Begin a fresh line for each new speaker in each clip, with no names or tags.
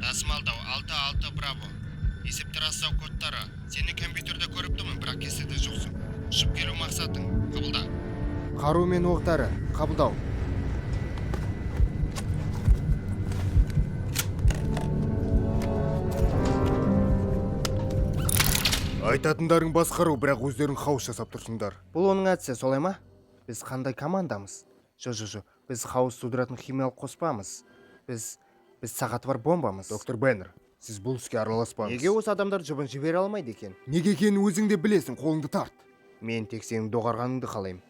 Тасымалдау 6-6 Браво. Есепті растау кодтары. Сені компьютерде көріп тұрмын, бірақ кестеде жоқсың. Ұшып келу мақсатың. Қабылда. Қару мен оқтары. Қабылдау.
Айтатындарың басқару, бірақ өздерің хаос жасап тұрсыңдар.
Бұл оның әдісі, солай ма? Біз қандай командамыз? Жо, жо, жо. Біз хаос тудыратын химиялық қоспамыз. Біз сағаты бар бомбамыз.
Доктор Беннер, сіз бұл іске араласпаңыз.
Неге осы адамдар жұбын жібере алмайды екен?
Неге екенін өзің де білесің, қолыңды тарт.
Мен тек сенің доғарғаныңды қалаймын.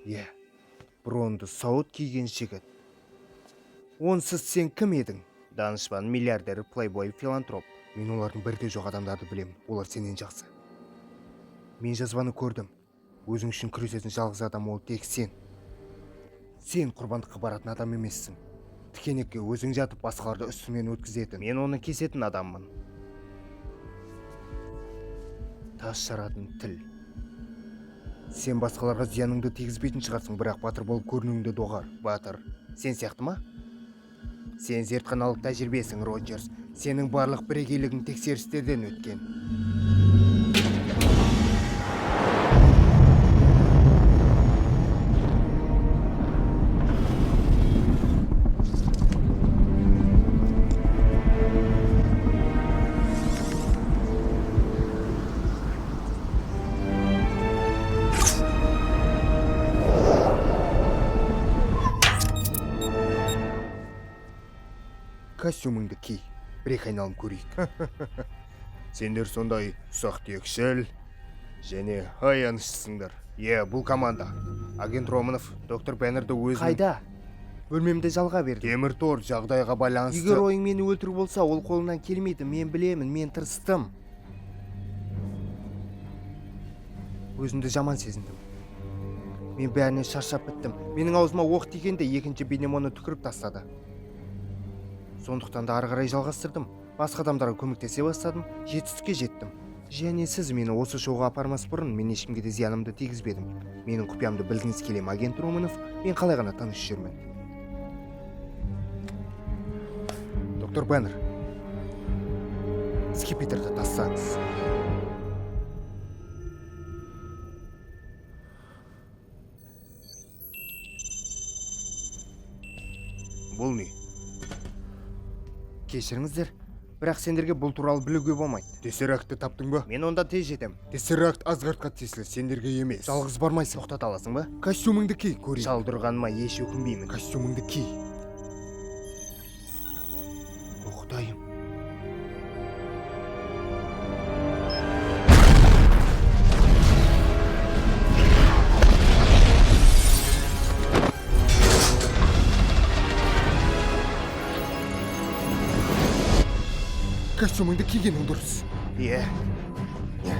Иә, бронды сауыт киген жігіт. Онсыз сен кім едің? Данышпан, миллиардер, плейбой, филантроп.
Мен олардың бірде жоқ адамдарды білемін, олар сенен жақсы.
Мен жазбаны көрдім. Өзің үшін күресетін жалғыз адам ол тек сен. Сен құрбандыққа баратын адам емессің. Тікенекке өзің жатып басқаларды үстіңнен өткізетін. Мен оны кесетін адаммын. Тас жаратын тіл. Сен басқаларға зияныңды тигізбейтін шығарсың, бірақ батыр болып көрінуіңді доғар. Батыр, сен сияқты ма? Сен зертханалық тәжірибесің, Роджерс. Сенің барлық бірегейлігің тексерістерден өткен.
Костюміңді ки, бір екі айналым көрейік. Сендер сондай ұсақ түйекшіл және аяныштысыңдар. Иә, бұл команда.
Агент Романов, доктор Беннерді өзінің...
Қайда?
Бөлмемде жалға берді.
Темір тор жағдайға байланысты...
Егер ойың мені өлтіру болса, ол қолынан келмейді. Мен білемін, мен тырыстым. Өзімді жаман сезіндім. Мен бәрінен шаршап біттім. Менің аузыма оқ тигенде екінші бейнем оны түкіріп тастады. Сондықтан да ары қарай жалғастырдым. Басқа адамдарға көмектесе бастадым, жетістікке жеттім. Және сіз мені осы шоуға апармас бұрын мен ешкімге де зиянымды тигізбедім. Менің құпиямды білгіңіз келе ме, агент Романов? Мен қалай ғана тыныш жүрмін.
Доктор Беннер, скипетрді тастаңыз. Бұл не?
Кешіріңіздер, бірақ сендерге бұл туралы білуге болмайды.
Тессерактты таптың ба?
Мен онда тез жетем.
Тессеракт Асгардқа тиесілі, сендерге емес. Жалғыз бармайсың.
Тоқтата аласың ба?
Костюміңді ки, көрейік.
Шалдырғаныма еш өкінбеймін.
Костюміңді ки.
О, Құдайым.
Костюміңді кигенің дұрыс.
Иә. Иә.